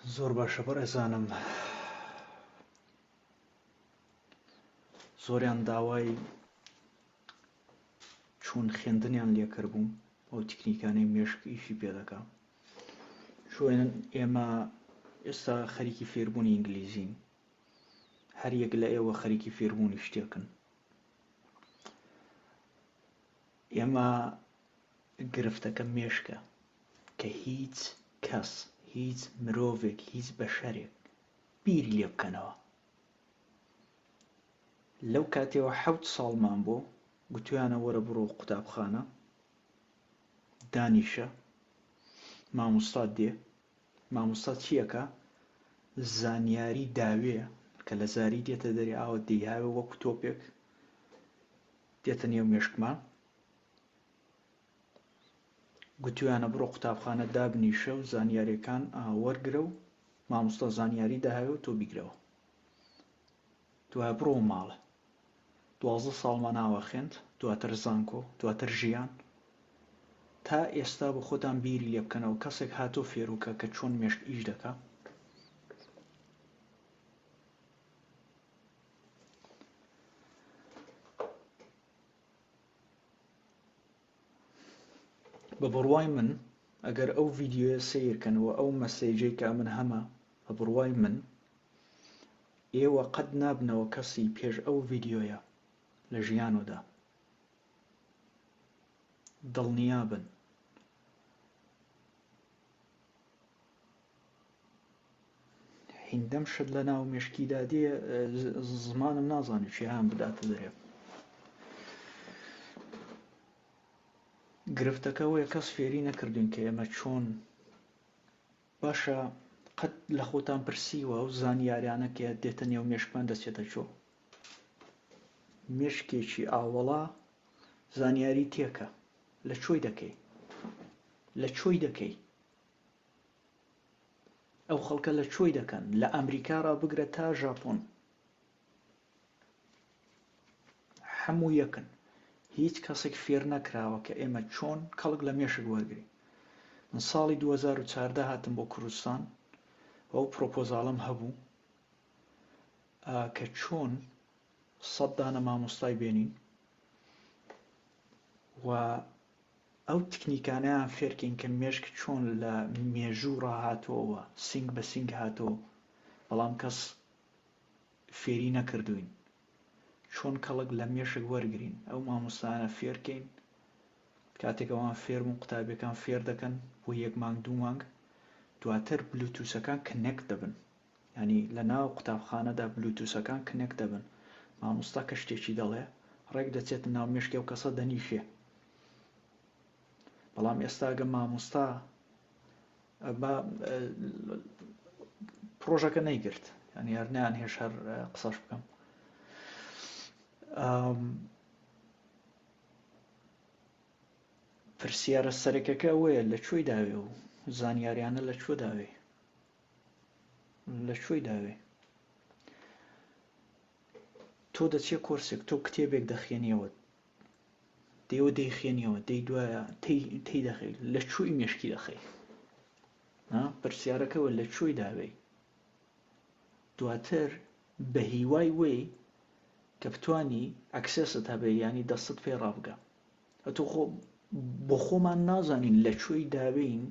زۆر باشە بەڕێزانم زۆریان داوای چۆن خوێندنیان لێکردبووم ئەو تکنیکانەی مێشک ئیشی پێ دەکا چۆن ئێمە ئێستا خەریکی فێربوونی ئینگلیزین هەر یەک لە ئێوە خەریکی فێربوونی شتێکن ئێمە گرفتەکە مێشکە کە هیچ کەس هیچ مرۆڤێک هیچ بەشەرێک بیری لێ بکەنەوە لەو کاتێوە حەوت ساڵمان بۆ گوتویانە وەرە بڕۆ قوتابخانە دانیشە مامۆستا دێ مامۆستا چیەکە زانیاری داوێ کە لە زاری دێتە دەرێ ئاوە دەیهاوێ وەکو تۆپێک دێتە نێو مێشکمان گوتویانە بڕۆ قوتابخانە دابنیشە و زانیاریەکان وەرگرە و مامۆستا زانیاری دەهاوێ و تۆ بیگرەوە دوای بڕۆ ماڵە 12 ساڵمان ئاوا خوێند دواتر زانکۆ دواتر ژیان تا ئێستا بۆ خۆتان بیری لێ بکەنەوە کەسێک هاتۆ فێروکە کە چۆن مێشک ئیش دەکا بە بڕوای من ئەگەر ئەو ڤیدیۆیە سەیر کەن و ئەو مەسێجەی کە ئەمن هەمە بە بڕوای من ئێوە قەت نابنەوە کەسی پێش ئەو ڤیدیۆیە لە ژیانۆدا دڵنیابن. هیندەم شت لە ناو مێشکیدا دێ زمانم نازانێ چیان بداتە دەرێ. گرفتەکە ئەوەیە کەس فێری نەکردوین کە ئێمە چۆن باشە قەت لە خۆتان پرسیوە ئەو زانیاریانە کە دێتە نێو مێشکمان دەچێتە چۆ مێشکێکی ئاوەڵا زانیاری تێکە لە چۆی دەکەی لە چۆی دەکەی ئەو خەڵکە لە چۆی دەکەن لە ئەمریکا ڕا بگرە تا ژاپۆن هەموو یەکن هیچ کەسێک فێر نەکراوە کە ئێمە چۆن کەڵک لە مێشک وەرگین من ساڵی 2014 هاتم بۆ کوردستان و ئەو پرۆپۆزاڵم هەبوو کە چۆن سەد دانە مامۆستای بێنین و ئەو تکنیکانەیان فێرکەین کە مێشک چۆن لە مێژوو ڕاهاتووەوە سینگ بە سینگ هاتۆ بەڵام کەس فێری نەکردووین چۆن کەڵک لە مێشک وەرگرین ئەو مامۆستایانە فێرکەین کاتێک ئەوان فێربوون قوتابیەکان فێر دەکەن بۆ یەک مانگ دوو مانگ دواتر بلوتوسەکان connect دەبن یانی لە ناو قوتابخانەدا بلوتوسەکان connect دەبن مامۆستا کە شتێکی دەڵێ ڕێک دەچێتە ناو مێشکی ئەو کەسە دەنیشێ بەڵام ئێستا گە مامۆستا با پرۆژەکە نەیگرت ینی هەر نیان هێش هەر قسەش بکەم پرسیارە سەرەکەکە ئەوەیە لە کوێی داوێ و زانیاریانە لە کوێ داوێ لە کوێی داوێ تۆ دەچێ کۆرسێک تۆ کتێبێک دەخێنیەوە دێوە دەیخێنیەوە دەی دوایە تێی دەخەی لە کوێی مێشکی دەخەی پرسیارەکەوە لە کوێی داوێی دواتر بە هیوای وەی کە بتانی access ت هەبێ ینی دەستت پێ ڕابگە ئەتۆ خۆ بۆ خۆمان نازانین لە کوێی داوێین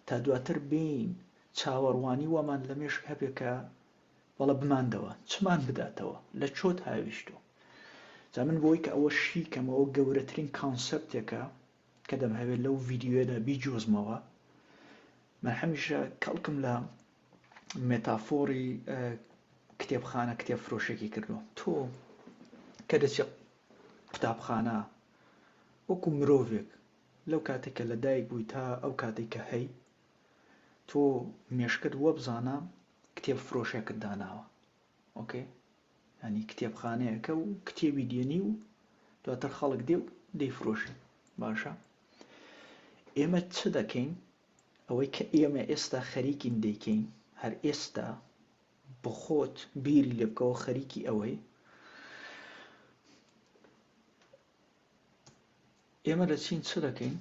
تا دواتر بین چاوەڕوانی وامان لە مێشک هەبێ کە بەڵە بماندەوە چمان بداتەوە لە چۆت هاویشتۆ جا من بۆی کە ئەوە شی کەمەوە گەورەترین concept ێکە کە دەمهەوێت لەو ڤیدیۆیەدا بیجۆزمەوە من هەمیشە کەڵکم لە metaphor ی کتێبخانە کتێب فرۆشێکی کردووە تۆ کە دەچێت قوتابخانە وەکو مرۆڤێک لەو کاتێک کە لەدایک بووی تا ئەو کاتێک کە هەی تۆ مێشکت وەبزانە کتێب فرۆشێکت داناوە okay ینی کتێبخانەیەکە و کتێبی دێنی و دواتر خەڵک دێ و دەیفرۆشی باشە ئێمە چ دەکەین ئەوەی کە ئێمە ئێستا خەریکین دەیکەین هەر ئێستا بخۆت بیری لێ بکەوە خەریکی ئەوەی ئێمە دەچین چ دەکەین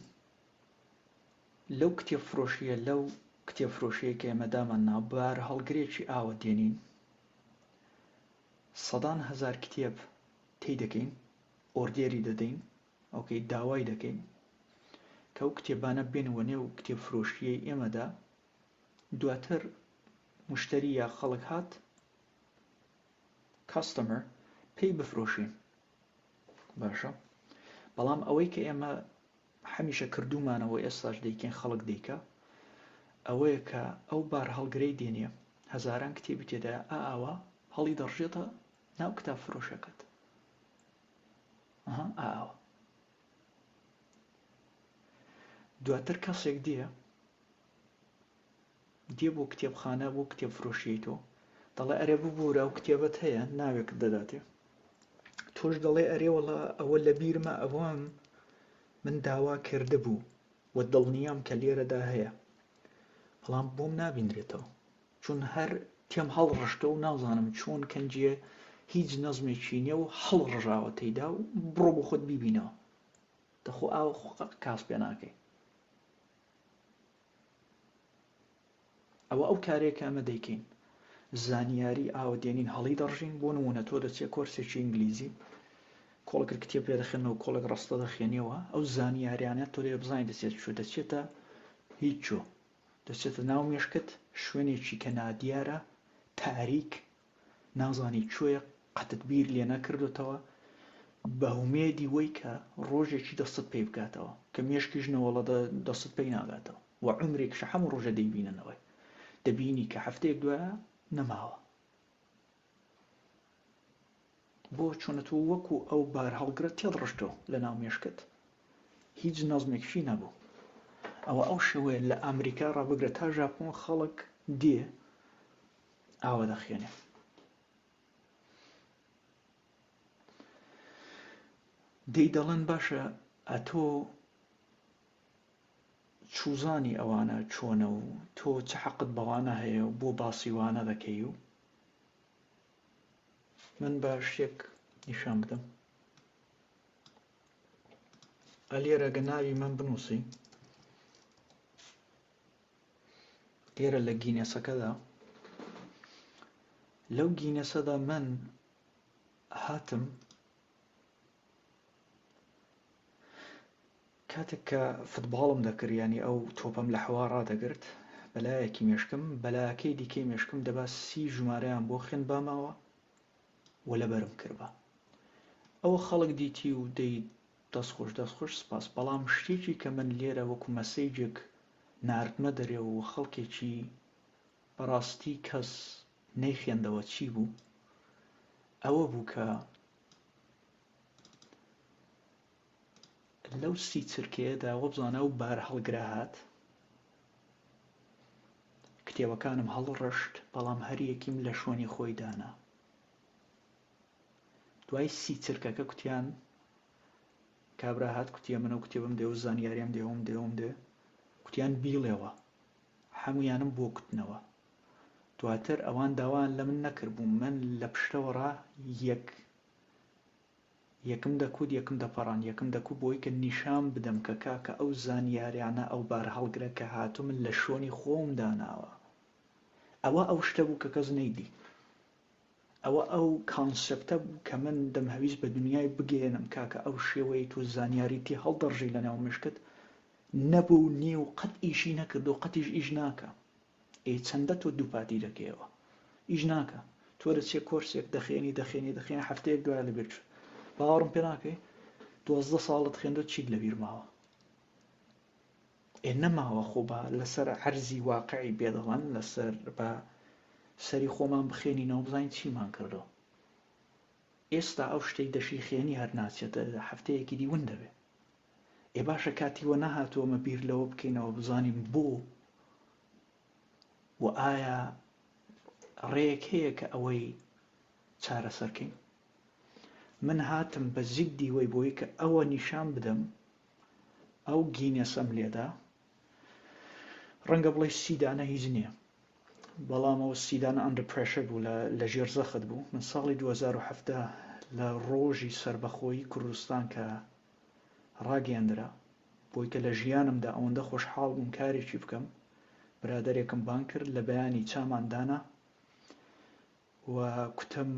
لەو کتێب فرۆشیە لەو. کتێب فرۆشیەی کە ئێمە دامان نا بار هەڵگرێکی ئاوە دێنین سەدان هەزار کتێب تێی دەکەین ئۆردێری دەدەین ئۆکەی داوای دەکەین کە ئەو کتێبانە بێن وە نێو کتێب فرۆشیەی ئێمەدا دواتر مشتری یا خەڵک هات Customer پێی بفرۆشین باشە بەڵام ئەوەی کە ئێمە هەمیشە کردومانەوە ئێستاش دەیکەین خەڵک دەیکا ئەوەیە کە ئەو بار هەڵگرەی دێنێ هەزاران کتێبی تێدایە ئا ئاوا هەڵی دەڕژێتە ناو کتاب فرۆشەکەت ئەها ئا ئاوا دواتر کەسێک دێ دێ بۆ کتێبخانە بۆ کتێب فرۆشیی تۆ دەڵێ ئەرێ ببوورە ئەو کتێبەت هەیە ناوێکت دەداتێ تۆش دەڵێ ئەرێ وەڵا ئەوە لە بیرمە ئەوەم من داوا کردبوو و دڵنیام کە لێرەدا هەیە بەڵام بۆم نابینرێتەوە چون هەر تێم هەڵڕشتە و نازانم چۆن کەنجێ هیچ نەزمێکی نییە و هەڵڕژاوە تێیدا و بڕۆ بۆ خۆت بیبینەوە دەخۆ ئاوە خۆ کاس پێ ناکەی ئەوە ئەو کارەیە کە ئەمە دەیکەین زانیاری ئاوە دێنین هەڵی دەڕژین بۆ نمونە تۆ دەچێت کۆرسێکی ئینگلیزی کۆڵێک کتێب پێ دەخێنەوە کۆڵێک ڕستە دەخێنیەوە ئەو زانیاریانە تۆ لێ بزانانی دەچێت چۆ دەچێتە هیچ چۆ دەچێتە ناو مێشکت شوێنێکی کە نادیارە تاریک نازانی کوێیە قەتت بیر لێ نەکردۆتەوە بە هومێدی وەی کە ڕۆژێکی دەستت پێی بگاتەوە کە مێشکیش نەوەڵە دەستت پێی ناگاتەوە و عومرێکیشە هەموو ڕۆژە دەیبیننەوەی دەبینی کە هەفتەیەک دوایە نەماوە بۆ چۆنە تۆ وەکو ئەو بارهەڵگرە تێدڕشتۆ لە ناو مێشکت هیچ نەزمێکشی نەبوو ئەوە ئەو شێوەیە لە ئەمریکا ڕابگرە تا ژاپۆن خەڵک دێ ئاوا دەخوێنێ. دەی دەڵێن باشە ئەتۆ چوزانی ئەوانە چۆنە و تۆ چ حەقت بەوانە هەیە و بۆ باسی وانە دەکەی و من با شتێک نیشان بدەم ئەلێرە گە ناوی من بنووسی لێرە لە گینەسەکەدا لەو گینەسەدا من هاتم کاتێک کە فتباڵم دەکرد ینی ئەو تۆپەم لە حەوا ڕادەگرت بەلایەکی مێشکم بەلاکەی دیکەی مێشکم دەبا سی ژمارەیان بۆ خوێن باماوە و لەبەرم کردبا ئەوە خەڵک دیتی و دەی دەست خۆش دەست خۆش سپاس بەڵام شتێکی کە من لێرە وەکو مەسەیجێک ناردمە دەرێ و خەڵکێکی بەڕاستی کەس نەیخێندەوە چی بوو ئەوە بوو کە لەو سی چرکەیەدا وەبزانە ئەو بار هەڵگرە هات کتێبەکانم هەڵڕشت بەڵام هەریەکیم لە شوێنی خۆی دانا دوای سی چرکەکە کوتیان کابرا هات کوتیە من ئەو کتێبم دێ و زانیاریم دێ ئەوم دێ ئەوم دێ کوتیان بیڵێوە هەمویانم بۆ کوتنەوە دواتر ئەوان داوایان لە من نەکردبوو من لە پشتەوە ڕا یەک یەکم دەکوت یەکم دەپەڕان یەکم دەکوت بۆی کە نیشان بدەم کە کاکە ئەو زانیاریانە ئەو بارهەڵگرە کە هاتوو من لە شۆنی خۆم داناوە ئەوە ئەو شتە بوو کە کەس نەیدی ئەوە ئەو کانسێپتە بوو کە من دەمهەویست بە دنیای بگەیەنم کاکە ئەو شێوەی تۆ زانیاری تێ هەڵدەڕژی لەناو مێشکت نەبوو و نییە و قەت ئیشی نەکردو قەتیش ئیش ناکا ئێ چەندە تۆ دووپاتی دەکەیەوە ئیش ناکا تۆ دەچێ کۆرسێک دەخێنی دەخێنی دەخێنی هەفتەیەک دوای لەبیر چوو باوەڕم پێ ناکەی 12 ساڵت خوێندوە چیت لەبیر ماوە ئێ نەماوە خۆ با لەسەر عەرزی واقعی بێ دەڵێن لەسەر با سەری خۆمان بخێنینەوە بزانین چیمان کردو ئێستا ئەو شتەی دەشی خێنی هەر ناچێتە هەفتەیەکی دی ون دەبێ ئێ باشە کاتی وە نەهاتووە مە بیر لەوە بکەینەوە بزانین بۆ و ئایا ڕێیەک هەیە کە ئەوەی چارەسەرکەین من هاتم بە زیدی وەی بۆی کە ئەوە نیشان بدەم ئەو گینەسەم لێدا ڕەنگە بڵێی سی دانە هیچ نییە بەڵام ئەوە سی دانە under pressure بوو لە ژێر زەخت بوو من ساڵی 2017 لە ڕۆژی سەربەخۆیی کوردستان کە ڕاگەیەندرا بۆی کە لە ژیانمدا ئەوەندە خۆشحاڵ بووم کارێکی بکەم. برادەرێکم بانگ کرد لە بەیانی چامان دانا و کوتم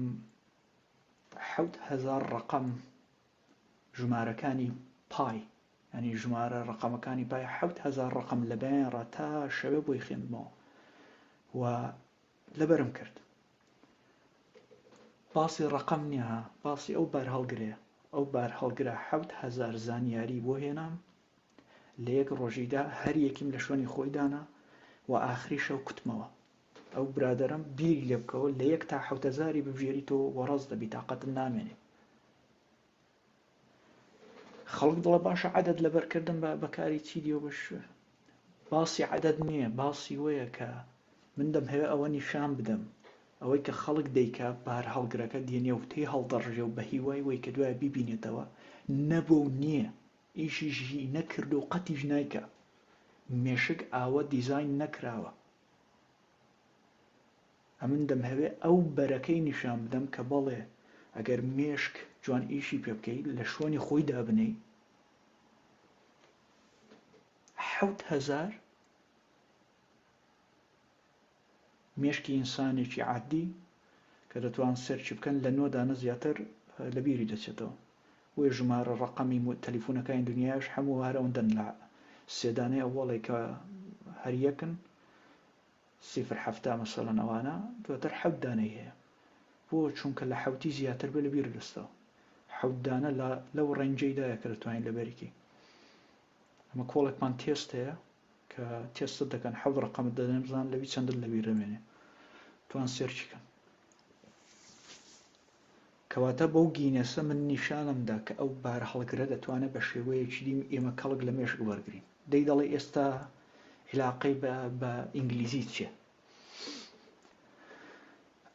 7000 ڕەقەم ژمارەکانی پای یانی ژمارە ڕەقەمەکانی پای 7000 ڕەقەم لە بەیان ڕا تا شەوێ بۆی خوێندمەوە و لەبەرم کرد. باسی ڕەقەم نیە ها باسی ئەو بارهەڵگرەیە ئەو بارهەڵگرە 7000 زانیاری بۆ هێنام لە یەک ڕۆژیدا هەر یەکیم لە شوێنی خۆی دانا و ئاخری شەو کوتمەوە ئەو برادەرم بیری لێ بکەوە لە یەک تا حەوت هەزاری ببژێری تۆ وەڕەز دەبی تاقەتت نامێنێ خەڵک دەڵێ باشە عەدەد لەبەرکردن بە بەکاری چی دیەوە بەش باسی عەدەد نییە باسی وەیە کە من دەمهەوێ ئەوە نیشان بدەم ئەوەی کە خەڵک دەیکا بارهەڵگرەکە دێنێ و تێی هەڵدەڕژێ و بە هیوای وەی کە دوای بیبینێتەوە نەبوو و نییە ئیشیشی نەکردو و قەتیش نایکا مێشک ئاوە دیزاین نەکراوە ئەمن دەمهەوێ ئەو بەرەکەی نیشان بدەم کە بەڵێ ئەگەر مێشک جوان ئیشی پێ بکەی لە شوێنی خۆی دابنێی 7000 مێشکی ئینسانێکی عادی کە دەتوان search ی بکەن لە نۆ دانە زیاتر لە بیری دەچێتەوە بۆیە ژمارە ڕەقەمی تەلیفونەکانی دنیاش هەموو هەر ئەوەندەن لە سێ دانەی ئەوەڵێ کە هەر یەکن سیفر حەفتا مەسەلەن ئەوانە دواتر حەوت دانەی هەیە بۆ چونکە لە حەوتی زیاتر بێ لە بیر دەستەوە حەوت دانە لە لەو range ەی دایە کە دەتوانین لەبەری کەی ئەمە کۆڵێکمان تێست هەیە کە تێستت دەکەن حەوت ڕقەمت دەدەن بزان لەوی چەندت لە بیر دەمێنێ توان search ی کەن کەواتە بەو گینەسە من نیشانم دا کە ئەو بارهەڵگرە دەتوانێت بە شێوەیەکی دیم ئێمە کەڵک لە مێشک وەرگرین. دەی دەڵێ ئێستا عیلاقەی بە بە ئینگلیزی چیە؟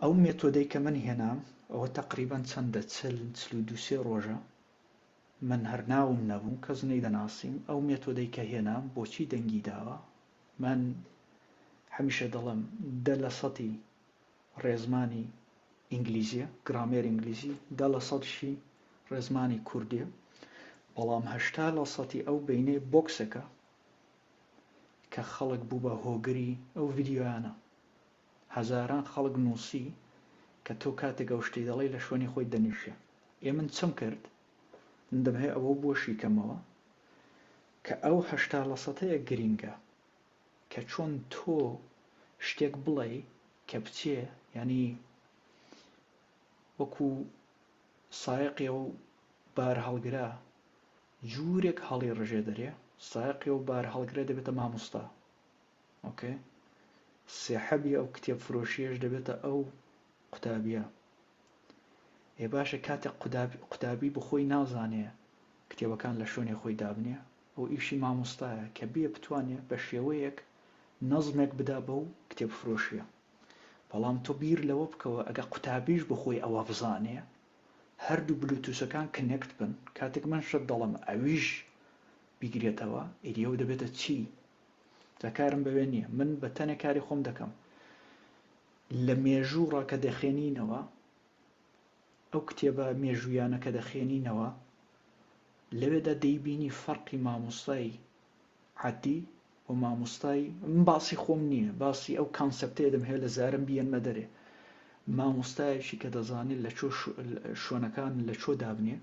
ئەو مێتۆدەی کە من هێنام ئەوە تەقریبەن چەندە چل 42 سێ ڕۆژە من هەر ناوم نەبوو کەس نەیدەناسیم ئەو مێتۆدەی کە هێنام بۆچی دەنگی داوە من هەمیشە دەڵێم دە لە سەتی ڕێزمانی ئینگلیزیە، گرامێر ئینگلیزی، دە لە سەدشی ڕێزمانی کوردیە، بەڵام 80 لە سەتی ئەو بەینەی بۆکسێکە کە خەڵک بوو بە هۆگری ئەو ڤیدیۆیانە. هەزاران خەڵک نووسی کە تۆ کاتێک ئەو شتەی دەڵێی لە شوێنی خۆی دەنیشێ. ئێ من چم کرد؟ من دەمهەوێ ئەوە بۆ شیکەمەوە کە ئەو 80 لە سەتەیە گرینگە کە چۆن تۆ شتێک بڵێی کە بچێ یانی وەکو سایەقی ئەو بارهەڵگرە جورێک هەڵی ڕژێ دەرێ سایەقی ئەو بارهەڵگرە دەبێتە مامۆستا okay سێحەبی ئەو کتێب فرۆشیەش دەبێتە ئەو قوتابیە ئێ باشە کاتێک قوتابی بخۆی نازانێ کتێبەکان لە شوێنی خۆی دابنێ ئەو ئیشی مامۆستایە کە بێ بتوانێ بە شێوەیەک نەزمێک بدا بەو کتێب فرۆشیە بەڵام تۆ بیر لەوە بکەوە ئەگە قوتابیش بەخۆی ئەوە بزانێ هەردوو بلوتوسەکان connect بن کاتێک من شت دەڵێم ئەویش بیگرێتەوە ئیدی ئەو دەبێتە چی جا کارم بەوێ نییە من بە تەنێ کاری خۆم دەکەم لە مێژوو ڕا کە دەخێنینەوە ئەو کتێبە مێژوویانە کە دەخێنینەوە لەوێدا دەیبینی فەرقی مامۆستای عادی و مامۆستای من باسی خۆم نییە باسی ئەو concept ەیە دەمهەوێت لە زارم بیێنمە دەرێ مامۆستایەکی کە دەزانێت لە چۆ شوێنەکان لە چۆ دابنێ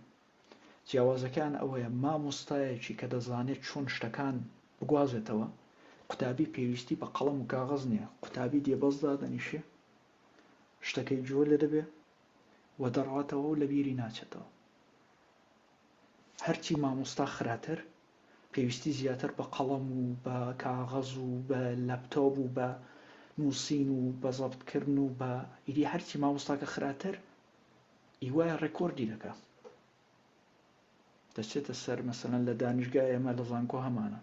جیاوازەکان ئەوەیە مامۆستایەکی کە دەزانێت چۆن شتەکان بگوازێتەوە قوتابی پێویستی بە قەڵەم و کاغەز نییە قوتابی دێ بەس دادەنیشێ شتەکەی جۆ لێ دەبێ و دەڕاتەوە و لە بیری ناچێتەوە هەرچی مامۆستا خراتر پێویستی زیاتر بە قەڵەم و بە کاغەز و بە لەپتۆپ و بە نووسین و بە زەبتکردن و بە ئیدی هەرچی مامۆستاکە خراتر ئی وایە record ی دەکا دەچێتە سەر مەسەلەن لە دانیشگای ئێمە لە زانکۆ هەمانە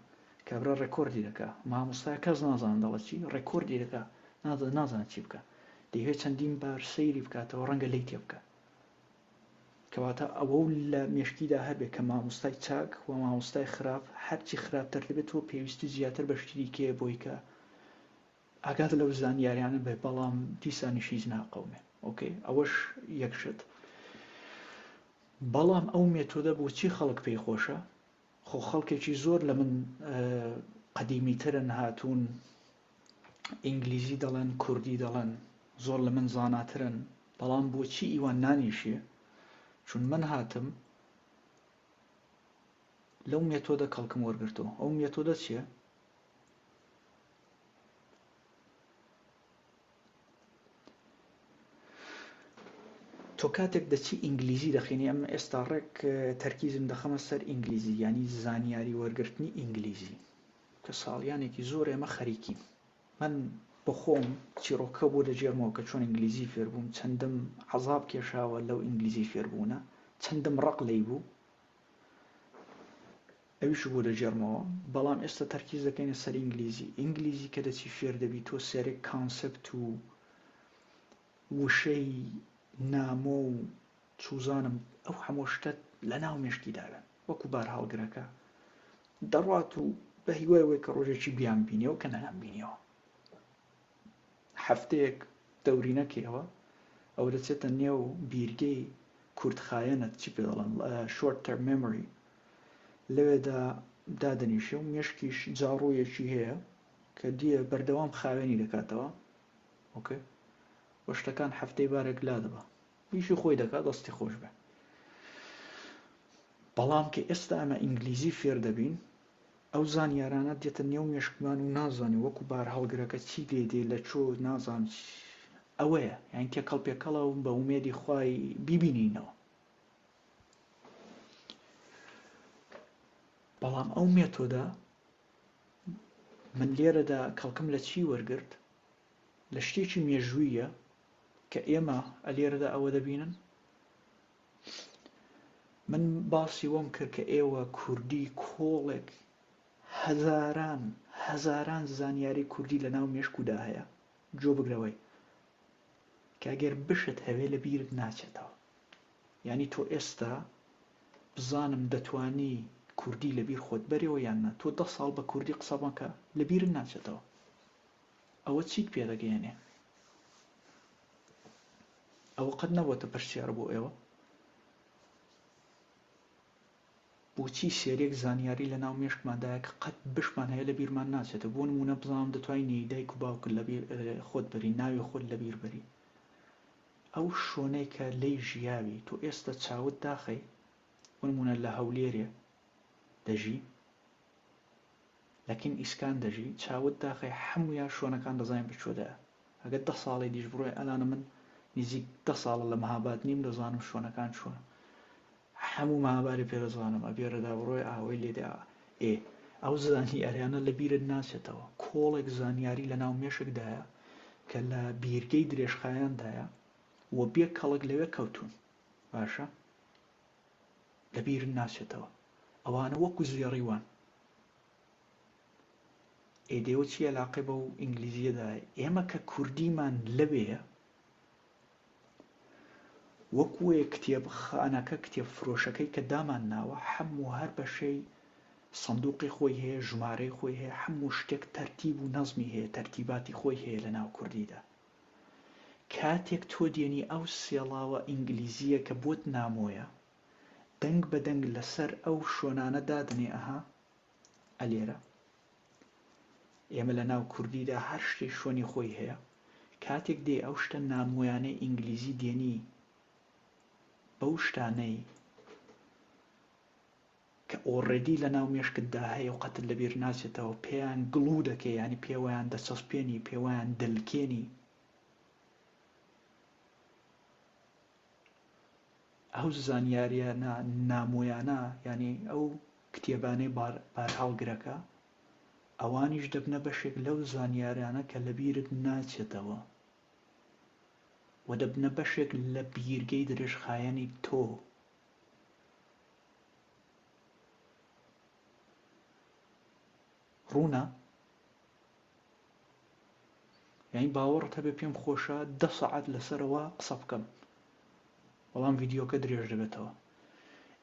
کابرا record ی دەکا مامۆستای کەس نازان دەڵێ چی record ی دەکا نازان چی بکە دەیەوێت چەندین بار سەیری بکاتەوە ڕەنگە لێی تێبکە کەواتە ئەوە و لە مێشکیدا هەبێ کە مامۆستای چاک و مامۆستای خراپ هەرچی خراپتر دەبێت تۆ پێویستی زیاتر بە شتی دیکەیە بۆی کە ئاگات لەو زانیاریانە بێ بەڵام دیسانیش هیچ ناقەومێ okay ئەوەش یەک شت بەڵام ئەو مێتۆدە بۆچی خەڵک پێی خۆشە خۆ خەڵکێکی زۆر لە من قەدیمیترن هاتوون. ئینگلیزی دەڵێن کوردی دەڵێن زۆر لە من زاناترن بەڵام بۆچی ئیوان نانیشێ چون من هاتم لەو مێتۆدە کەڵکم وەرگرتەوە ئەو مێتۆدە چییە؟ تۆ کاتێک دەچی ئینگلیزی دەخینی ئەم ئێستا ڕێک تەرکیزم دەخەمە سەر ئینگلیزی یانی زانیاری وەرگرتنی ئینگلیزی کە ساڵیانێکی زۆر ئێمە خەریکین من بەخۆم چیڕۆکە بۆ دەگێڕمەوە کە چۆن ئینگلیزی فێربووم چەندم عەزاب کێشاوە لەو ئینگلیزی فێربوونە چەندم ڕق لێی بوو ئەویش بۆ دەگێڕمەوە بەڵام ئێستا تەرکیز دەکەینە سەر ئینگلیزی ئینگلیزی کە دەچی فێر دەبی تۆ سێرێک concept و وشەی نامۆ و چوزانم ئەو هەموو شتەت لە ناو مێشکی داوێن وەکو بارهەڵگرەکە دەڕوات و بە هیوای وەی کە ڕۆژێکی بیان بینیەوە کە نەیان بینیەوە هەفتەیەک دەوری نەکەیەوە ئەوە دەچێتە نێو بیرگەی کورتخایەنت چی پێ دەڵێن short term memory لەوێدا دادەنیشێ و مێشکیش جاڕوویەکی هەیە کە دیە بەردەوام خاوێنی دەکاتەوە okay و شتەکان هەفتەی بارێک لا دەبا ئیشی خۆی دەکات دەستی خۆش بێ بەڵام کە ئێستا ئەمە ئینگلیزی فێر دەبین ئەو زانیارانە دێتە نێو مێشکمان و نازانین وەکو بارهەڵگرەکە چی لێ دێ لە چۆ نازانم ئەوەیە یان تێکەڵ پێکەڵە و بە ئومێدی خوای بیبینینەوە بەڵام ئەو مێتۆدە من لێرەدا کەڵکم لە چی وەرگرت لە شتێکی مێژوویە کە ئێمە ئەلێرەدا ئەوە دەبینن من باسی وەم کرد کە ئێوە کوردی کۆڵێک هەزاران هەزاران زانیاری کوردی لە ناو مێشکودا هەیە جۆ بگرەوەی کە ئەگەر بشت هەوێ لە بیرت ناچێتەوە یانی تۆ ئێستا بزانم دەتوانی کوردی لە بیر خۆت بەرێوە یان نا تۆ دە ساڵ بە کوردی قسە مەکە لە بیرت ناچێتەوە ئەوە چیت پێ دەگەیەنێ ئەوە قەت نەبۆتە پرسیار بۆ ئێوە؟ بۆچی سێرێک زانیاری لە ناو مێشکماندایە کە قەت بشمان هەیە لە بیرمان ناچێتەوە بۆ نموونە بزانم دەتوانی دایک و باوکت لە بیر خۆت بەری ناوی خۆت لە بیر بەری ئەو شۆنەی کە لێی ژیاوی تۆ ئێستا چاوت داخەی بۆ نموونە لە هەولێرێ دەژی لە کن ئیسکان دەژی چاوت داخەی حەمویا شۆنەکان دەزانین بە کوێدایە ئەگەر دە ساڵی دیش بڕۆی ئەلانە من نیزیک دە ساڵە لە مهاباد نیم دەزانم شۆنەکان چۆنە حەموو مهابادی پێ دەزانم ئەبێرەدا بڕۆی ئاوەی لێ دێ ئێ ئەو زانیاریانە لە بیرت ناچێتەوە کۆڵێک زانیاری لە ناو مێشکدایە کە لە بیرگەی درێژخایەندایە و بێ کەڵک لەوێ کەوتوون باشە لە بیرت ناچێتەوە ئەوانە وەکو زێڕی وان ئێ دێوە چی ئەلاقەی بەو ئینگلیزیەدایە ئێمە کە کوردیمان لەوێیە وەکوێ کتێب خانەکە کتێب فرۆشەکەی کە دامان ناوە هەموو هەر بەشەی سندوقی خۆی هەیە ژمارەی خۆی هەیە هەموو شتێک تەرتیب و نەزمی هەیە تەرتیباتی خۆی هەیە لە ناو کوردیدا کاتێک تۆ دێنی ئەو سێڵاوە ئینگلیزیە کە بۆت نامۆیە دەنگ بە دەنگ لەسەر ئەو شۆنانە دادەنێ ئەها ئەلێرە ئێمە لە ناو کوردیدا هەر شتێ شۆنی خۆی هەیە کاتێک دێ ئەو شتە نامۆیانەی ئینگلیزی دێنی بەو شتانەی کە already لە ناو مێشکتدا هەیە و قەتت لەبیر ناچێتەوە پێیان glue دەکەی یانی پێوەیان دەچەسپێنی پێوەیان دەلکێنی ئەو زانیاریە نامۆیانە یانی ئەو کتێبانەی بارهەڵگرەکە ئەوانیش دەبنە بەشێک لەو زانیارانە کە لەبیرت ناچێتەوە و دەبنە بەشێک لە بیرگەی درێژخایەنی تۆ. ڕوونە؟ یانی باوەڕت هەبێ پێم خۆشە دە سەعات لەسەرەوە قسە بکەم بەڵام ڤیدیۆکە درێژ دەبێتەوە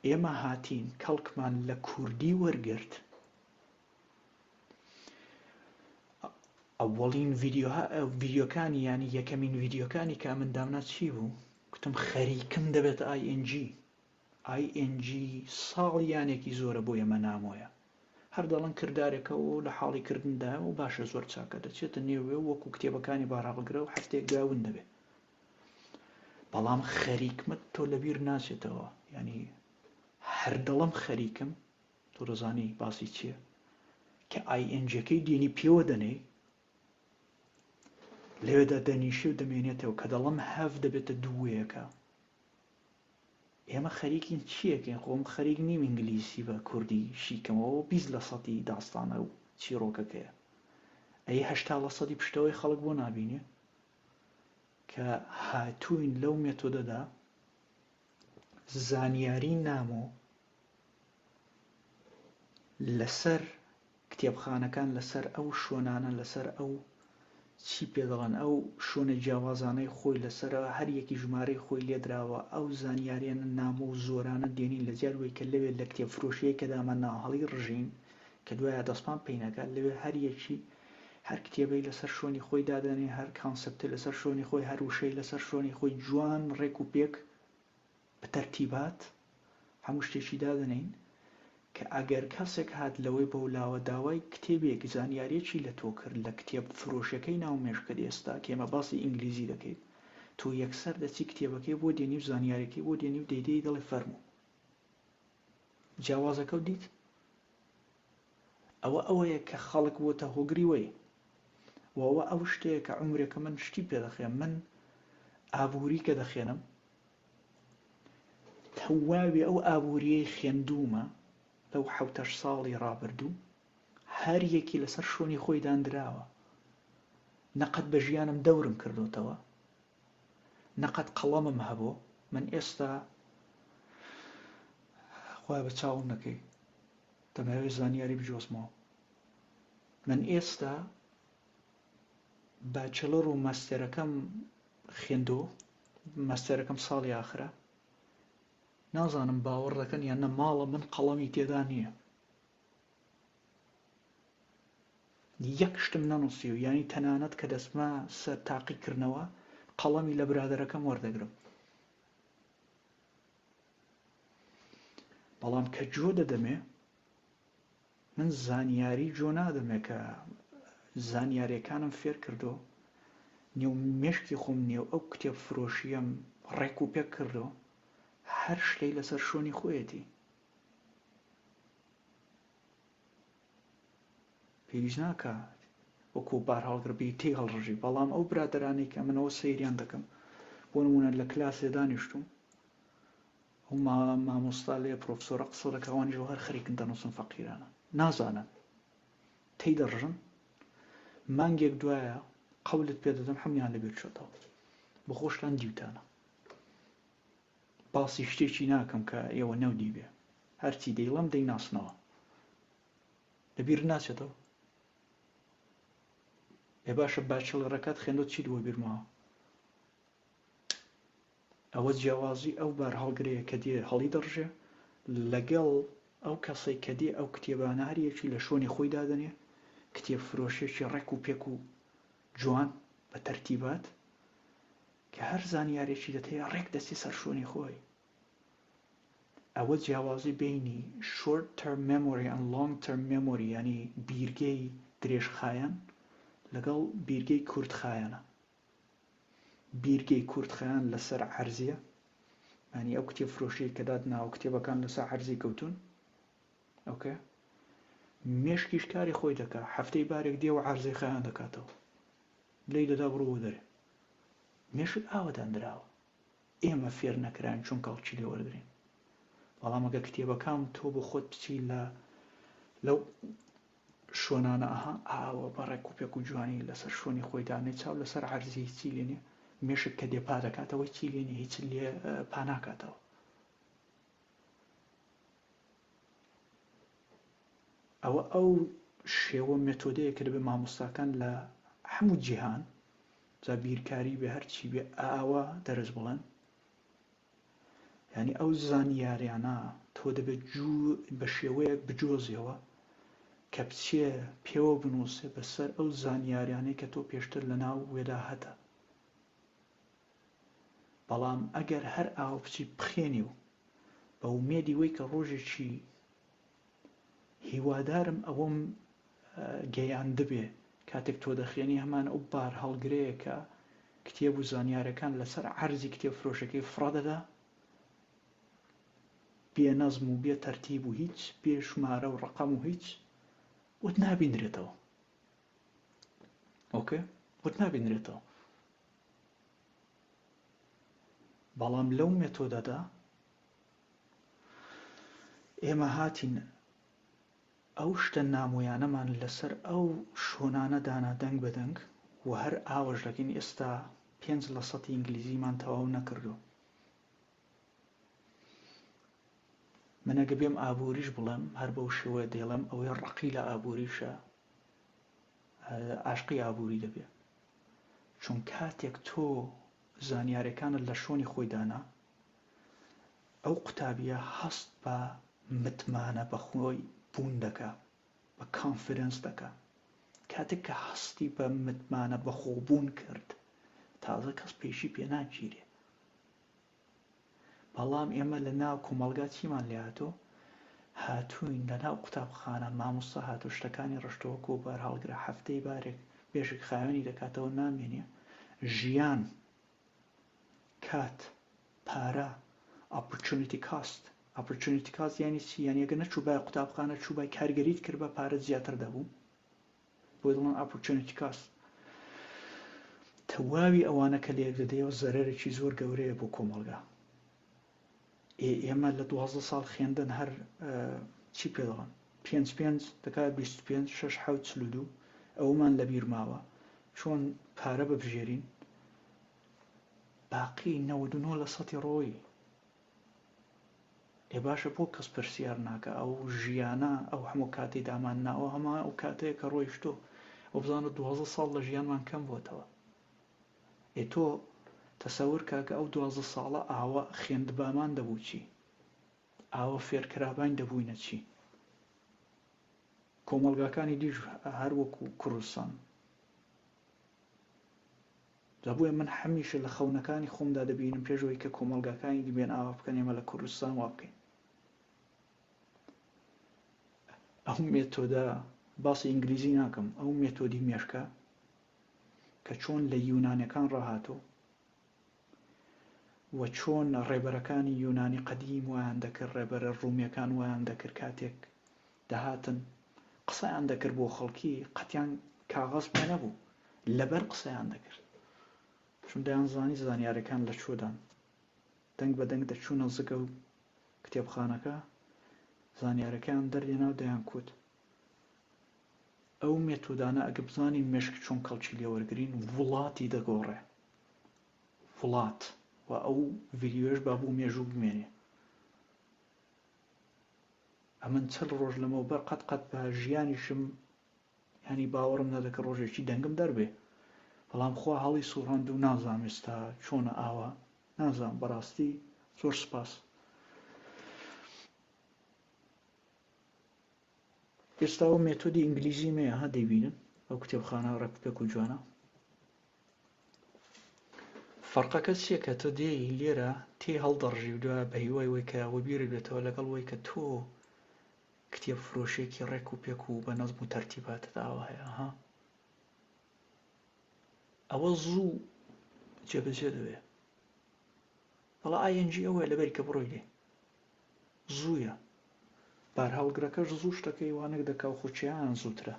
ئێمە هاتین کەڵکمان لە کوردی وەرگرت ئەوەڵین ڤیدیۆکانی ینی یەکەمین ڤیدیۆکانی کە من دامنا چی بوو کوتم خەریکم دەبێتە ing ing ساڵیانێکی زۆرە بۆ ئێمە نامۆیە. هەر دەڵێن کردارێکە و لە حاڵی کردندایە و باشە زۆر چاکە دەچێتە نێوێ و وەکو کتێبەکانی بارهەڵگرە و هەفتەیەک دوای ون دەبێ. بەڵام خەریکمت تۆ لەبیر ناچێتەوە یانی هەر دەڵێم خەریکم تۆ دەزانی باسی چییە کە ئای ئێنجەکەی دێنی پێوە دەنێی لەوێدا دەنیشێ و دەمێنێتەوە کە دەڵێم هەف دەبێتە دووەیەکە ئێمە خەریکین چیەکەین خۆم خەریک نیم ئینگلیسی بە کوردی شیکەمەوە 20 لە سەدی داستانە و چیڕۆکەکەیە ئەی 80 لە سەدی پشتەوەی خەڵک بۆ نابینێ کە هاتووین لەو مێتۆدەدا زانیاری نامۆ لەسەر کتێبخانەکان لەسەر ئەو شوێنانە لەسەر ئەو چی پێ دەڵێن ئەو شوێنە جیاوازانەی خۆی لەسەر هەر یەکی ژمارەی خۆی لێدراوە ئەو زانیاریانە نامۆ و زۆرانە دێنین لە جیات وەی کە لەوێ لە کتێب فرۆشیەکە دامان ناوە هەڵی ڕژین کە دوایە دەستمان پێی نەگات لەوێ هەر یەکی هەر کتێبەی لەسەر شوێنی خۆی دادەنێ هەر concept ی لەسەر شوێنی خۆی هەر وشەی لەسەر شوێنی خۆی جوان ڕێک و پێک بە تەرتیبات هەموو شتێکی دادەنێین کە ئەگەر کەسێک هات لەوەی بەولاوە داوای کتێبێک زانیاریەکی لە تۆ کرد لە کتێب فرۆشەکەی ناو مێشکت ئێستا کە ئێمە باسی ئینگلیزی دەکەیت تۆ یەکسەر دەچی کتێبەکەی بۆ دێنی و زانیاریەکەی بۆ دێنی و دەیدەی دەڵێ فەرموو جیاوازەکەو دیت ئەوە ئەوەیە کە خەڵک بۆتە هۆگری وەی و ئەوە ئەو شتەیە کە عومرێکە من شتی پێ دەخێم من ئابووری کە دەخێنم تەواوی ئەو ئابووریەی خوێندوومە لەو حەوتەش ساڵی ڕابردوو هەر یەکی لەسەر شوێنی خۆی داندراوە نەقەت بە ژیانم دەورم کردوتەوە نەقەت قەڵەمم هەبوو من ئێستا خۆی بە چاوم نەکەی دەمەوێت زانیاری بجۆزمەوە من ئێستا bachelor و ماستەرەکەم خوێندۆ ماستەرەکەم ساڵی ئاخرە نازانم باوەڕ دەکەن یان نە ماڵە من قەڵەمی تێدا نییە یەک شتم نەنووسی و یانی تەنانەت کە دەستمە سەر تاقیکردنەوە قەڵەمی لە برادەرەکەم وەردەگرم بەڵام کە جۆ دەدەمێ من زانیاری جۆ نادەمێ کە زانیاریەکانم فێر کردو نێو مێشکی خۆم نێو ئەو کتێب فرۆشیەم ڕێک و پێک کردو هەر شتەی لەسەر شوێنی خۆیەتی پێویست ناکا وەکو بارهەڵگر بی تێی هەڵڕژی بەڵام ئەو برادەرانەی کە منەوە سەیریان دەکەم بۆ نمونە لە کلاسێ دانیشتوم ئەو مامۆستا لێ پرۆفسۆرە قسە دەکا ئەوانیش هەر خەریکن دەنووسن فەقیرانە نازانن تێی دەڕژن مانگێک دوایە قەولت پێ دەدەم هەمویان لەبیر چۆتەوە بۆ خۆشتان دیوتانە باسی شتێکی ناکەم کە ئێوە نەودیبێ هەرچی دەیڵم دەیناسنەوە لەبیر ناچێتەوە ئێ باشە باچڵەرەکەت خوێندۆ چیت بۆ بیر ماوە ئەوە جیاوازی ئەو بارهەڵگرەیە کە دێ هەڵی دەڕژێ لەگەڵ ئەو کەسەی کە دێ ئەو کتێبانە هەر یەکی لە شۆنی خۆی دادەنێ کتێب فرۆشێکی ڕێک و پێک و جوان بە تەرتیبات کە هەر زانیارێکی دەتەیە ڕێک دەچێ سەر شۆنی خۆی ئەوە جیاوازی بینی short term memory and long term memory یانی بیرگەی درێژخایەن لەگەڵ بیرگەی کورتخایەنە بیرگەی کورتخایەن لەسەر عەرزیە یانی ئەو کتێب فرۆشیەی کە داتناوە کتێبەکان لەسەر عەرزی کەوتون ئۆکێ مێشکیش کاری خۆی دەکا هەفتەی بارێک دێ و عەرزی خەیان دەکاتەوە لێی دەدا بڕۆ دەرێ مێشک ئاوەداندراوە ئێمە فێر نەکراین چۆن کەڵکی لێ وەرگرین بەڵام ئەگەر کتێبەکان تۆ بۆ خۆت بچی لە لەو شوێنانە ئەها ئاوە بە ڕێک و پێک و جوانی لەسەر شوێنی خۆی دانێ چاو لەسەر عەرزی هیچی لێ نیە مێشک کە دێ پا دەکاتەوە هیچی لێ نیە هیچ لێ پا ناکاتەوە ئەوە ئەو شێوە مێتۆدەیە کە دەبێت مامۆستاکان لە هەموو جیهان جا بیرکاری بێ هەرچی بێ ئاوا دەرس بڵێن یعنی ئەو زانیاریانە تۆ دەبێت جوو بە شێوەیەک بجۆزیەوە کە بچێ پێوە بنووسێ بەسەر ئەو زانیاریانەی کە تۆ پێشتر لە ناو وێدا هەتە بەڵام ئەگەر هەر ئاوە بچی بخێنی و بە ئومێدی وەی کە ڕۆژێکی. هیوادارم ئەوەم گەیاندبێ کاتێک تۆ دەخوێنی هەمان ئەو بارهەڵگرەیە کە کتێب و زانیارەکان لەسەر عەرزی کتێب فرۆشەکەی فڕە دەدا بێ نەزم و بێ تەرتیب و هیچ بێ ژمارە و ڕەقەم و هیچ وت نابینرێتەوە ئۆکێ وت نابینرێتەوە بەڵام لەو مێتۆدەدا ئێمە هاتین ئەو شتە نامۆیانەمان لەسەر ئەو شۆنانە دانا دەنگ بە دەنگ و هەر ئاوەش دەکەین ئێستا پێنج لە سەتی ئینگلیزیمان تەواو نەکردووە. من ئەگە بێم ئابووریش بڵێم هەر بەو شێوەیە دەیڵێم ئەوەی ڕقی لە ئابووریشە ئاشقی ئابووری دەبێ چون کاتێک تۆ زانیارەکانت لە شۆنی خۆی دانا ئەو قوتابیە هەست بە متمانە بەخۆی بوون دەکا، بە confidence دەکا. کاتێک کە هەستی بە متمانە بەخۆبوون کرد، تازە کەس پێشی پێ ناگیرێ. بەڵام ئێمە لە ناو کۆمەڵگا چیمان لێ هاتۆ؟ هاتووین لە ناو قوتابخانە مامۆستا هاتۆ شتەکانی ڕشتەوە کۆ بارهەڵگرە هەفتەی بارێک بێشک خاوێنی دەکاتەوە نامێنێ ژیان کات، پارە، Opportunity Cost، Opportunity Cost یانی چی؟ یانی ئەگەر نەچووبایە قوتابخانە چووبای کارگەریت کردبا پارەت زیاتر دەبوو. بۆی دەڵێن Opportunity Cost. تەواوی ئەوانە کە لەیەک دەدەیەوە زەرەرێکی زۆر گەورەیە بۆ کۆمەڵگا. ئێ ئێمە لە 12 ساڵ خوێندن هەر چی پێ دەڵێن پێنج پێنج دەکات 25 شەش حەوت 42 ئەومان لەبیر ماوە چۆن پارە ببژێرین باقی 99 لە سەتی ڕۆی ئێ باشە بۆ کەس پرسیار ناکا ئەو ژیانە ئەو هەموو کاتەی دامان ناوە هەمان ئەو کاتەیە کە ڕۆیشتۆ ئەو بزانە 12 ساڵ لە ژیانمان کەم بۆتەوە ئێ تۆ تەسەور کە کە ئەو 12 ساڵە ئاوە خوێندبامان دەبوو چی ئاوە فێرکراباین دەبووینە چی کۆمەڵگاکانی دیش هەر وەکو کوردستان جا بۆیە من هەمیشە لە خەونەکانی خۆمدا دەبینم پێش ئەوەی کە کۆمەڵگاکانی دی بێن ئاوا بکەن ئێمە لە کوردستان وا بکەین. ئەو مێتۆدە باسی ئینگلیزی ناکەم ئەو مێتۆدی مێشکە کە چۆن لە یونانەکان ڕاهاتۆ و چۆن ڕێبەرەکانی یونانی قەدیم وایان دەکرد ڕێبەرە ڕوومیەکان وایان دەکرد کاتێک دەهاتن قسەیان دەکرد بۆ خەڵکی قەتیان کاغەز پێ نەبوو لەبەر قسەیان دەکرد چون دەیانزانی زانیارەکان لە کوێدان دەنگ بە دەنگ دەچوونە زگە و کتێبخانەکە زانیارەکەیان دەردێنا و دەیانکوت ئەو مێتۆدانە ئەگە بزانین مێشک چۆن کەڵکی لێوەرگرین وڵاتی دەگۆڕێ وڵات و ئەو ڤیدیۆش با بۆ مێژوو بمێنێ ئەمن 40 ڕۆژ لەمەوبەر قەت قەت بە ژیانیشم یانی باوەڕم نەدەکرد ڕۆژێکی دەنگم دەربێ بەڵام خوا هەڵی سوڕاند و نازانم ئێستا چۆنە ئاوا نازانم بەڕاستی زۆر سپاس. ئێستا ئەو مێتۆدی ئینگلیزی مەیە ها دەیبینن ئەو کتێبخانە ڕێک و پێک و جوانە فەرقەکە چییە کە تۆ دێی لێرە تێ هەڵدەڕژی و دوای بە هیوای وەی کە وەبیرت بێتەوە لەگەڵ وەی کە تۆ کتێب فرۆشێکی ڕێک و پێک و بە نەزم و تەرتیباتت ئاوا هەیە ها ئەوە زوو جێبەجێ دەبێ بەڵا ئاینجی ئەوەیە لەبەری کە بڕۆی لێ زوویە بارهەڵگرەکەش زوو شتەکەی وانەک دەکا و خۆچیان زووترە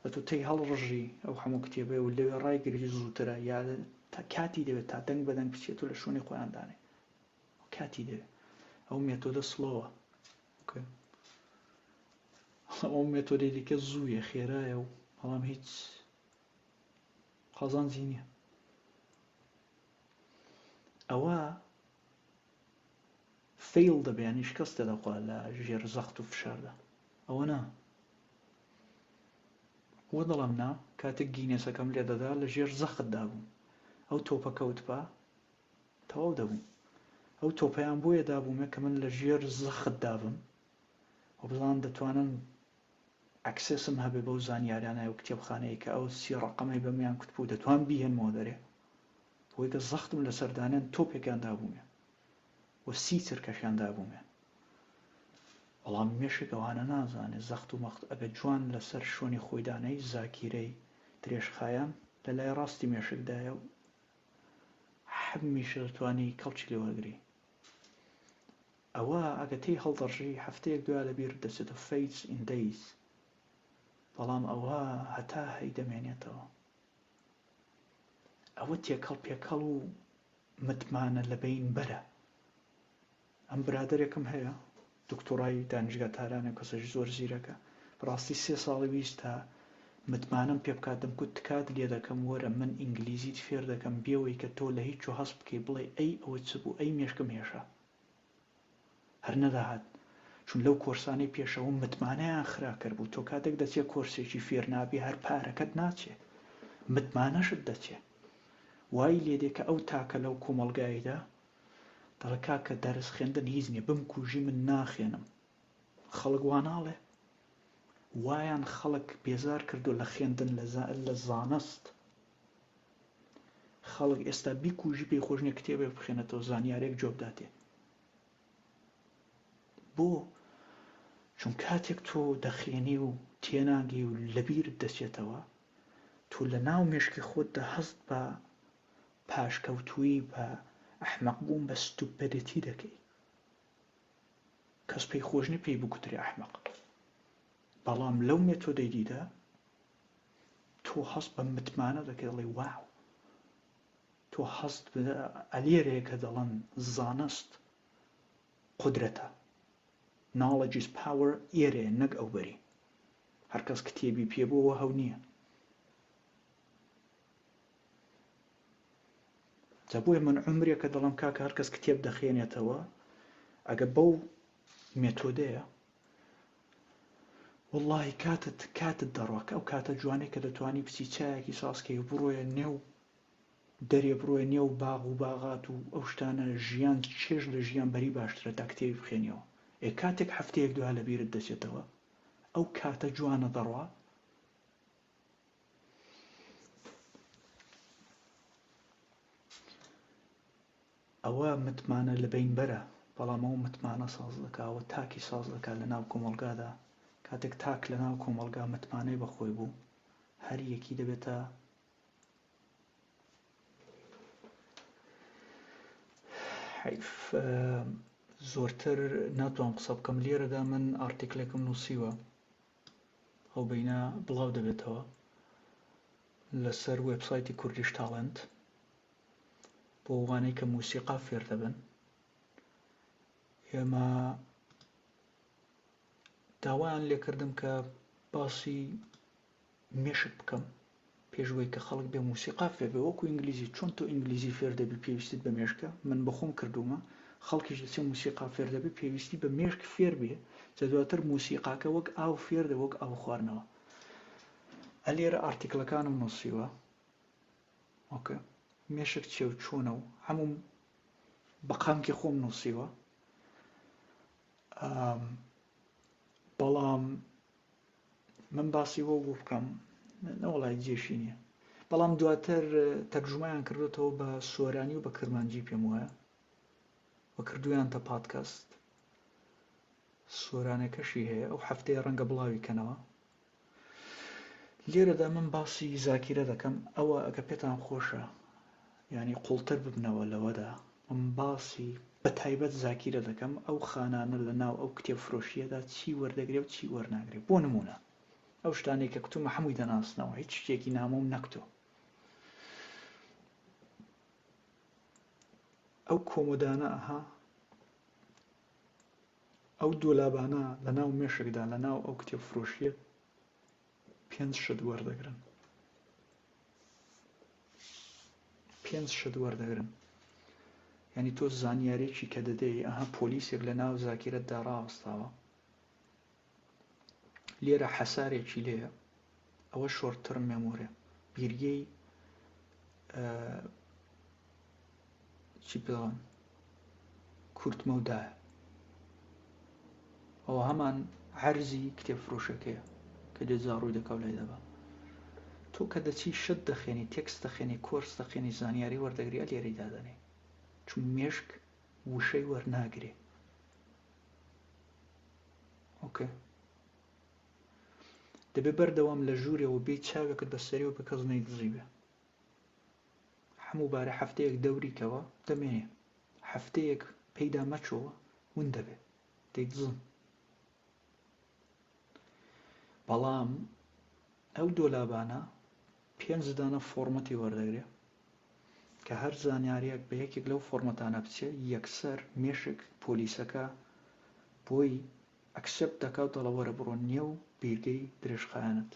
ئەتۆ تێی هەڵڕژی ئەو هەموو کتێبەی و لەوێ ڕایگری زووترە یا کاتی دەوێت تا دەنگ بە دەنگ بچێت و لە شوێنی خۆیان دانێ کاتی دەوێت ئەو مێتۆدە slow ە okay ئەو مێتۆدی دیکە زوویە خێرایە و بەڵام هیچ قازانجی نییە ئەوە fail دەبێ ینی شکستە دەخوا لە ژێر زەخت و فشاردا ئەوە نا وە دەڵم نا کاتێک گینێسەکەم لێ دەدا لە ژێر زەختدا بووم ئەو تۆپە کەوتبا تەواو دەبووم ئەو تۆپەیان بۆیە دابوومێ کە من لە ژێر زەختدا بم و بزانم دەتوانم access م هەبێ بەو زانیاریانە و کتێبخانەیە کە ئەو سی ڕەقەمەی بەمیان کوتبوو دەتوان بیهێنمەوە دەرێ بۆی کە زەختم لەسەر دانێن تۆپێکیان دابوومێ و سی چرکەشیان دابوومێ. بەڵام مێشک ئەوانە نازانێ زەخت و مەخت ئەگە جوان لەسەر شوێنی خۆی دانێی زاکیرەی درێژخایەن لە لای ڕاستی مێشکدایە و هەمیشە دەتوانی کەڵکی لێ وەرگری. ئەوە ئەگە تێی هەڵدەڕژی هەفتەیەک دویا لە بیرت دەچێتەوە fades in days بەڵام ئەوە هەتا هەی دەمێنێتەوە. ئەوە تێکەڵ پێکەڵ و متمانە لەبەین بەرە. ئەم برادەرێکم هەیە دکتۆرای دانیشگا تارانە کەسێکی زۆر زیرەکە بەڕاستی سێ ساڵی ویست تا متمانەم پێ بکات دەمکوت تکات لێ دەکەم وەرە من ئینگلیزیت فێر دەکەم بێوەی کە تۆ لە هیچ هەست بکەی بڵێ ئەی ئەوە چ بوو ئەی مێشکم هێشا هەر نەدەهات چون لەو کۆرسانەی پێشەوە متمانەیان خراکەر بوو تۆ کاتێک دەچێ کۆرسێکی فێر نابی هەر پارەکەت ناچێ متمانەشت دەچێ وای لێدێ کە ئەو تاکە لەو کۆمەڵگایدا دەڵێ کاکە دەرس خوێندن هیچ نیە بمکوژی من ناخوێنم خەڵک وا ناڵێ وایان خەڵک بێزار کردو لە خوێندن لە زانست خەڵک ئێستا بیکوژی پێی خۆش نیە کتێبێک بخوێنێتەوە زانیارێک جواب داتێ بۆ چون کاتێک تۆ دەخوێنی و تێناگەی و لەبیرت دەچێتەوە تۆ لە ناو مێشکی خۆتدا هەست بە پاشکەوتوویی بە ئەحمەق بوون بە ستوپەدێتی دەکەی کەس پێی خۆش نیە پێی بگوترێ ئەحمەق بەڵام لەو مێتۆدەی دیدا تۆ هەست بە متمانە دەکەی دەڵێی واو تۆ هەست ئەلێرەیە کە دەڵێن زانست قودرەتە Knowledge is power ئێرەیە نەک ئەوبەری هەرکەس کتێبی پێ بووە هەو نییە جا بۆیە من عومرێکە دەڵێم کاکە هەرکەس کتێب دەخوێنێتەوە ئەگە بەو مێتۆدەیە وەڵڵاهی کاتت کاتت دەڕوا کە ئەو کاتە جوانەی کە دەتوانی بچی چایەکی سازکەی و بڕۆیە نێو دەرێ بڕۆیە نێو باغ و باغات و ئەو شتانە ژیان چێژ لە ژیان بەری باشترە تا کتێبی بخوێنیەوە ئێ کاتێک هەفتەیەک دوای لە بیرت دەچێتەوە ئەو کاتە جوانە دەڕوا ئەوە متمانە لەبەین بەرە، بەڵام ئەو متمانە ساز دەکا، ئەوە تاکی ساز دەکا لە ناو کۆمەڵگادا، کاتێک تاک لە ناو کۆمەڵگا متمانەی بە خۆی بوو، هەر یەکی دەبێتە حەیف زۆرتر ناتوانم قسە بکەم لێرەدا من ئارتیکلێکم نووسیوە ئەو بینە بڵاو دەبێتەوە لەسەر وێبسایتی کوردیش تاڵنت بۆ وانەی کە موسیقا فێر دەبن ئێمە داوایان لێکردم کە باسی مێشک بکەم پێشوەی کە خەڵک بێ موسیقا فێر بێ وەکو ئینگلیزی چۆن تۆ ئینگلیزی فێر دەبی پێویستیت بە مێشکە من بەخۆم کردومە خەڵکیش دەچێ موسیقا فێر دەبێ پێویستی بە مێشک فێر بێ جا دواتر موسیقاکە وەک ئاو فێر دەبێ وەک ئاو خواردنەوە ئەلێرە ئارتیکلەکانم نووسیوە ئۆکە مێشک چیە و چۆنە و هەموو بە قامکی خۆم نووسیوە بەڵام من باسی وە بۆ بکەم نەوەڵای جێشی نییە بەڵام دواتر تەرجومەیان کردوێتەوە بە سۆرانی و بە کرمانجی پێم وایە و کردویانتە پادکەست سۆرانەکەشی هەیە ئەو هەفتەیە ڕەنگە بڵاوی کەنەوە لێرەدا من باسی زاکیرە دەکەم ئەوە ئەگە پێتان خۆشە یانی قوڵتر ببنەوە لەوەدا من باسی بە تایبەت زاکیرە دەکەم ئەو خانانە لە ناو ئەو کتێب فرۆشیەدا چی وەردەگرێ و چی وەرناگرێ بۆ نمونە ئەو شتانەی کە کتومە هەمووی دەناسنەوە هیچ شتێکی نامۆم نەکتۆ ئەو کۆمۆدانە ئەها ئەو دۆلابانە لە ناو مێشکدا لە ناو ئەو کتێب فرۆشیە پێنج شت وەردەگرن پێنج شت وەردەگرن یعنی تۆ زانیارێکی کە دەدەی ئەها پۆلیسێک لە ناو زاکیرەتدا ڕاوەستاوە لێرە حەسارێکی لێیە ئەوە شۆرت ترم مێمۆرێ بیرگەی چی پێڵن کورت مەودایە ئەوە هەمان عەرزی کتێب فرۆشەکەیە کە دێت زاڕووی دەکا و لای دەبا تۆ کە دەچی شت دەخێنی تێکست دەخێنی کۆرس دەخێنی زانیاری وەردەگری ئەلێرەی دادەنێی چون مێشک وشەی وەرناگرێ. ئۆکەی دەبێ بەردەوام لە ژوورێەوە بێی چاوێکت بە سەریەوە بێ کەس نەیدزیبێ. هەموو بارە هەفتەیەک دەوری کەوە دەمێنێ. هەفتەیەک پێیدا مەچۆوە ون دەبێ. دەیدزن. بەڵام ئەو دۆلابانە پێنج دانە فۆڕمەتی وەردەگرێ کە هەر زانیاریەک بە یەکێک لەو فۆڕمەتانە بچێ یەکسەر مێشک پۆلیسەکە بۆی accept دەکا و دەڵێ وەرە بڕۆ نێو بیرگەی درێژخایەنت.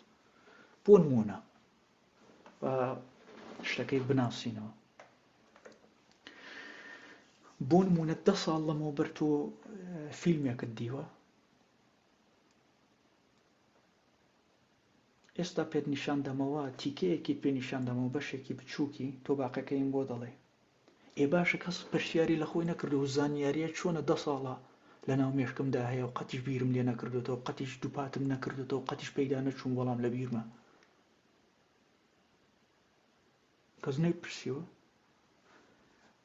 بۆ نموونە با شتەکەی بناسینەوە. بۆ نموونە دە ساڵ لەمەوبەر تۆ فیلمێکت دیوە ئێستا پێت نیشان دەمەوە تیکەیەکیت پێ نیشان دەمەوە بەشێکی بچووکی تۆ باقەکەیم بۆ دەڵێ ئێ باشە کەس پرسیاری لە خۆی نەکردو و زانیاریە چۆنە دە ساڵە لە ناو مێشکمدا هەیە و قەتیش بیرم لێ نەکردوتەوە قەتیش دووپاتم نەکردوتەوە قەتیش پەیدا نەچووم وەڵام لە بیرمە کەس نەیپرسیوە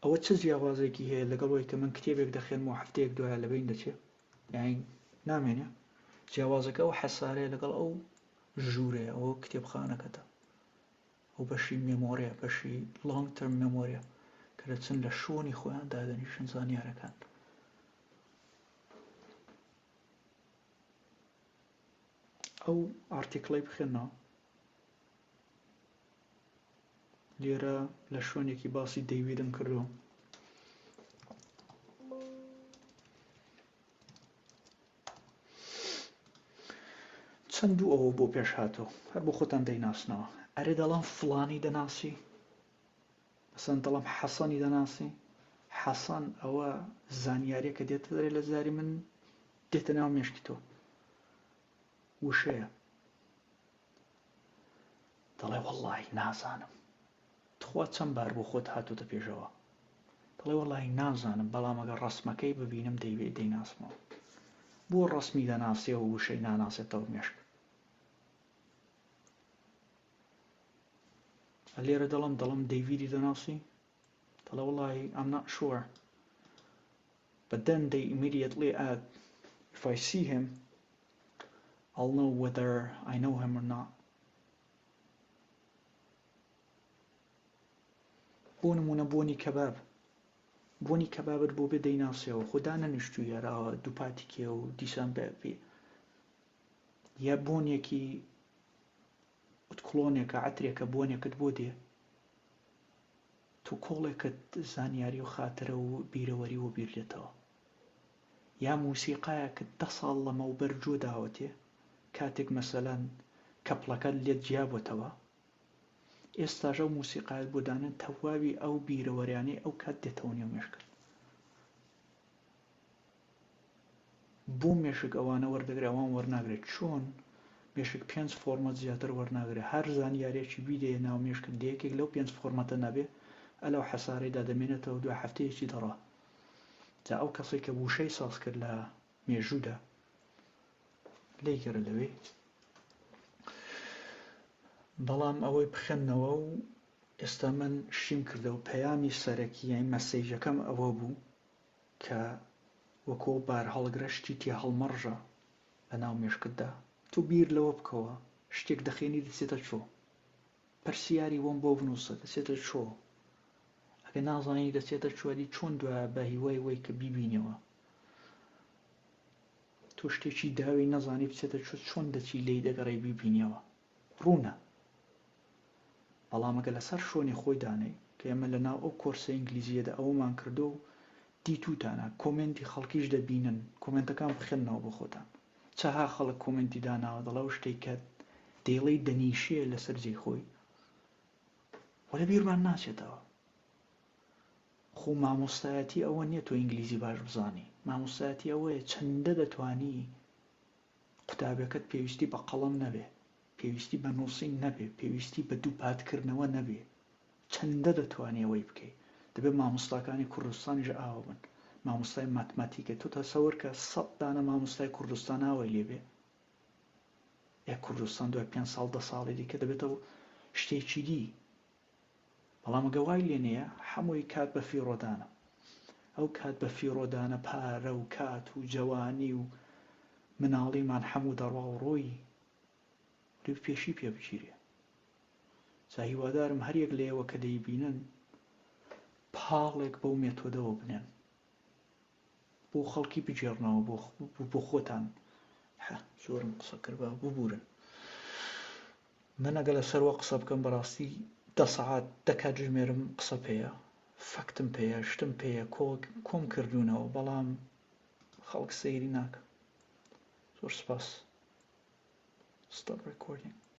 ئەوە چ جیاوازێکی هەیە لەگەڵ وەی کە من کتێبێک دەخێنم و هەفتەیەک دوایە لەبەین دەچێ یاین نامێنێ جیاوازەکە ئەو حەسارەیە لەگەڵ ئەو ژوورەیە ئەوە کتێبخانەکەتە ئەو بەشی memory ە بەشی long term memory ە کە دەچن لە شۆنی خۆیان دادەنیشن زانیارەکان ئەو article ەی بخێنەوە لێرە لە شوێنێکی باسی دەیویدم کردو چەند دوو ئەوە بۆ پێش هاتۆ هەر بۆ خۆتان دەیناسنەوە ئەرێ دەڵم فڵانی دەناسی مەسەن دەڵم حەسەنی دەناسی حەسەن ئەوە زانیاریەکە دێتە دەرێ لە زاری من دێتە ناو مێشکی تۆ وشەیە دەڵێ وەڵڵاهی نازانم. تخوا چەند بار بۆ خۆت هاتۆتە پێشەوە؟ دەڵێ وەڵڵاهی نازانم بەڵام ئەگەر ڕەسمەکەی ببینم دەیبێ دەیناسمەوە. بۆ ڕەسمی دەناسێ و وشەی ناناسێتەوە مێشک؟ لێرە دەڵم دەڵم دەیڤیدی دەناسی؟ دەڵێ وەڵڵاهی I'm not sure but then they immediately add if I see him I'll know whether I know him or not. بۆ نمونە بۆنی کەباب بۆنی کەبابت بۆ بێ دەیناسیەوە خۆ دانەنیشتووی هەراوە دووپاتی کێ و دیسان بێ بێ یا بۆنێکی ئوتکڵۆنێکە عەترێکە بۆنێکت بۆ دێ تۆ کۆڵێکت زانیاری و خاترە و بیرەوەری وەبیر دێتەوە یا موسیقایەکت دە ساڵ لەمەوبەر جۆ داوەتێ کاتێک مەسەلەن کەپڵەکەت لێت جیابۆتەوە ئێستاش ئەو موسیقایەت بۆ دانێن تەواوی ئەو بیرەوەریانەی ئەو کات دێتەوە نێو مێشکت بۆ مێشک ئەوانە وەردەگرێ ئەوان وەرناگرێت چۆن مێشک پێنج فۆرمەت زیاتر وەرناگرێ هەر زانیارێکی بیدەیە ناو مێشکت دە یەکێک لەو پێنج فۆرمەتە نەبێ ئەلەو حەسارەیدا دەمێنێتەوە دوای هەفتەیەکی دەڕا جا ئەو کەسەی کە وشەی ساز کرد لە مێژوودا لێی گەڕێ لەوێ بەڵام ئەوەی بخێنەوە و ئێستا من شیم کردەوە پەیامی سەرەکی یانی message ەکەم ئەوە بوو کە وەکۆ بارهەڵگرە شتی تێ هەڵمەڕژە لە ناو مێشکتدا تۆ بیر لەوە بکەوە شتێک دەخێنی دەچێتە چۆ پرسیاری وەم بۆ بنووسە دەچێتە چۆ ئەگە نازانی دەچێتە چۆ ئەدی چۆن دوایە بە هیوای وەی کە بیبینەوە تۆ شتێکی داوی نەزانی بچێتە چۆ چۆن دەچی لێی دەگەڕێی بیبینیەوە ڕوونە بەڵام ئەگە لەسەر شۆنی خۆی دانێی کە ئێمە لەناو ئەو کۆرسە ئینگلیزیەدا ئەوەمان کردو و دیتوتانە comment ی خەڵکیش دەبینن comment ەکان بخێننەوە بۆ خۆتان چەها خەڵک comment ی داناوە دەڵێ ئەو شتەی کە دەیڵێی دەنیشێ لەسەر جێی خۆی وە لە بیرمان ناچێتەوە خۆ مامۆستایەتی ئەوە نییە تۆ ئینگلیزی باش بزانی مامۆستایەتی ئەوەیە چەندە دەتوانی قوتابیەکەت پێویستی بە قەڵەم نەبێ پێویستی بە نووسین نەبێ پێویستی بە دووپاتکردنەوە نەبێ چەندە دەتوانی ئەوەی بکەی دەبێ مامۆستاکانی کوردستانیش ئاوا بن مامۆستای ماتماتیکە تۆ تەسەور کە سەد دانە مامۆستای کوردستان ئاوای لێبێ ئێ کوردستان دوای پێنج ساڵ دە ساڵی دیکە دەبێتەوە شتێکی دی بەڵام ئەگە وای لێ نەیە حەمووی کات بە فیڕۆدانە ئەو کات بە فیڕۆدانە پارە و کات و جەوانی و. مناڵیمان حەموو دەڕوا و ڕۆی وەلی پێشی پێ بگیرێ. جا هیوادارم هەر یەک لە ئێوە کە دەیبینن پاڵێک بەو مێتۆدەوە بنێن بۆ خەڵکی بگێڕنەوە بۆ بۆ خۆتان. حە زۆرم قسە کرد با ببورن. من ئەگەر لەسەر وە قسە بکەم بەڕاستی دە سەعات دە کاتژمێرم قسە پێیە فەکتم پێیە شتم پێیە کۆ کۆم کردوونەوە بەڵام خەڵک سەیری ناکە. زۆر سپاس. Stop recording.